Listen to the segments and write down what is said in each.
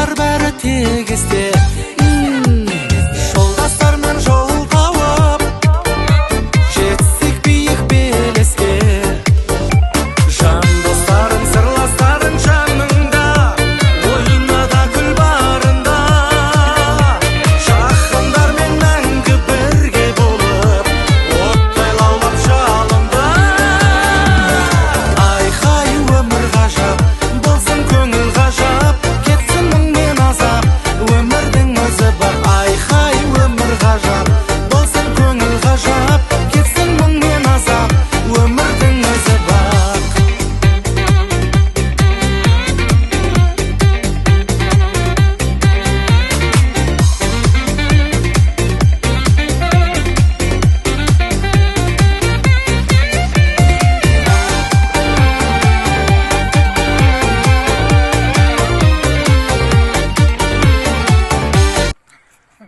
Достар бәрі тегісте. Жолдастармен жол тауып, жетсек биік белеске. Жан достарың, сырластарың жаныңда, ойна да күл барында. Жақындармен мәңгі бірге болып, оттай лаулап жалында. Айхай, өмір ғажап, болсын көңіл ғажап, кетсін мұң мен азап, өмірдің өзі бар. Айхай, өмір ғажап, болсын көңіл ғажап, кетсін мұң мен азап, өмірдің өзі бақ.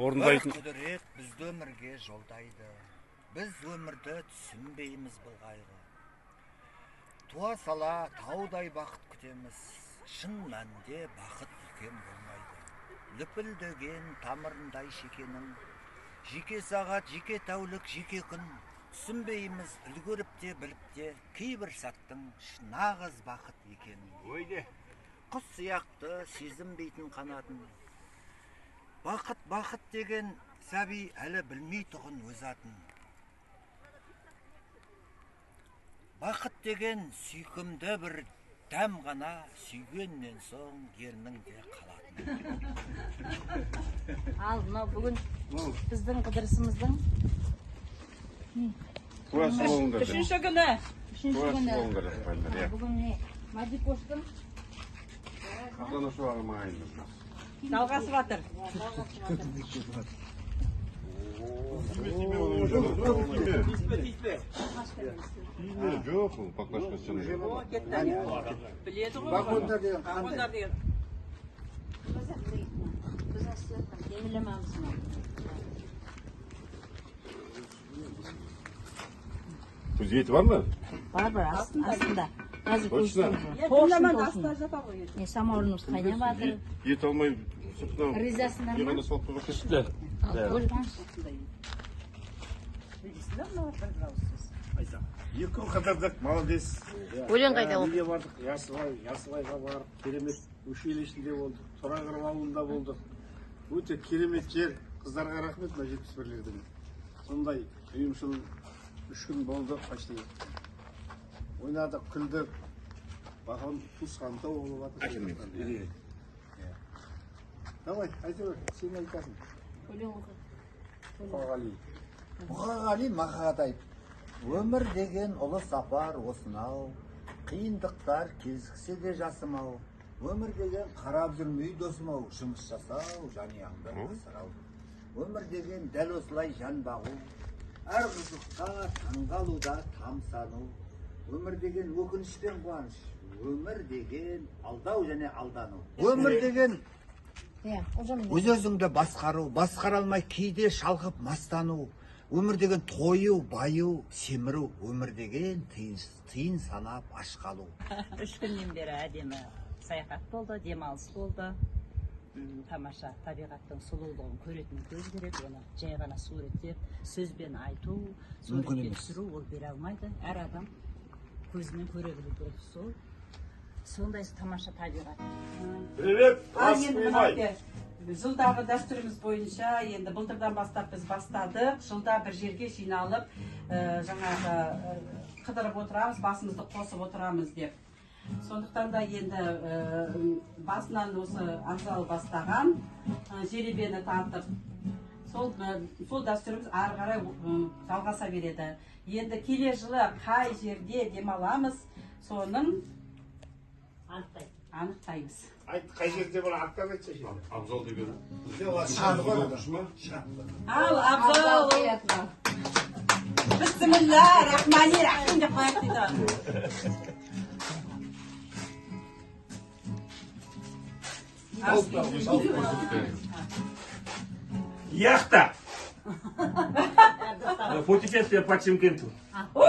Орындайтын. Бір құдірет бізді өмірге жолдайды. Біз өмірді түсінбейміз бұл қайғы. Туа сала таудай бақыт күтеміз. Шын мәнінде бақыт үлкен болмайды. Лүпілдеген тамырындай шекенің. Жеке сағат, жеке тәулік, жеке күн. Түсінбейміз үлгеріп те, біліп те, кейбір сәттің нағыз бақыт екенін. Ойде. Құс сияқты сезінбейтін қанатын. Бақыт, бақыт деген сәби әлі білмей тұғын өз атын. Бақыт деген сүйкімді бір дәм ғана, сүйгеннен соң ерніңде қалатын. Ал мынау бүгін біздің қыдырысымыздың Куәсі болыңдар. Үшінші күні. Үшінші Куәсі күні. болыңдар, ағайындар, иә. Бүгін міне Мадикоштың Ата-ана шуағы ағайындар. Жалғасып жатыр. Тиме, тиме, тиме. Тиме, жоқ, ол баклажка сен. О, кетті. Біледі ғой. Вагондар деген қандай? Вагондар деген. Біздің істеп жатқан демілемамыз мынау. Көз еті бар ма? Бар, бар, астында. Қазір Точно? көрсетеміз. Тоқсан Тоқсын, астында тоқсын. жатады ғой. Не, самаурынымыз қайнап жатыр. Ет алмай сыртынан. Ризасыңдар Не ма? ғана салып қойған кішті. Ал, бөліп. Білесіңдер ме, бір ауыз сөз. 2 күн қыдырдық, молодец. Өлең қайда ол? Неге бардық? Ясыбай, Ясыбайға барып, керемет училищінде болдық, Торайғыров ауылында болдық. Өте керемет жер. Қыздарға рахмет, мына 71-лердің. Сондай ұйымшыл 3 күн болды почти. Ойнадық, күлдік. Баған туысқан тау болып жатыр. Иә. Давай, айта бер, сен айтасың. Өлең оқы. Мұқағали. Мұқағали Мақатаев. Өмір деген ұлы сапар осынау, қиындықтар кезіксе де жасым ау. Өмір деген қарап жүрмей досым ау, жұмыс жасау, жанұяңды асырау. Өмір деген дәл осылай жан бағу, әр қызыққа таңғалуда тамсану. Өмір деген өкініш пен қуаныш, өмір деген алдау және алдану. Өмір деген Иә, ұлжан. өз өзіңді басқару, басқара алмай кейде шалқып мастану. Өмір деген тою, баю, семіру. Өмір деген тиын, тиын санап аш қалу. 3 күннен бері әдемі саяхат болды, демалыс болды. Тамаша табиғаттың сұлулығын көретін көз керек, оны жай ғана суреттеп, сөзбен айту, Мүмкін суретке емес. түсіру ол бере алмайды. Әр адам көзімен көре білу керек сол. Сондай тамаша табиғат. Привет, Ал енді мынау жылдағы дәстүріміз бойынша енді былтырдан бастап біз бастадық. Жылда бір жерге жиналып, жаңағы қыдырып отырамыз, басымызды қосып отырамыз деп. Сондықтан да енді басынан осы Абзал бастаған, жеребені тартып, сол дәстүріміз ары қарай жалғаса береді. Енді келер жылы қай жерде демаламыз, соның анықтаймыз. Айт, қай жерде бар, аттан айтса ше. Абзал деген. Шығады ғой. Оқушы ма? Ал Абзал, бісміллә рахмани рахим деп қояйық дейді. Яхта! Путешествие по Чимкенту. О,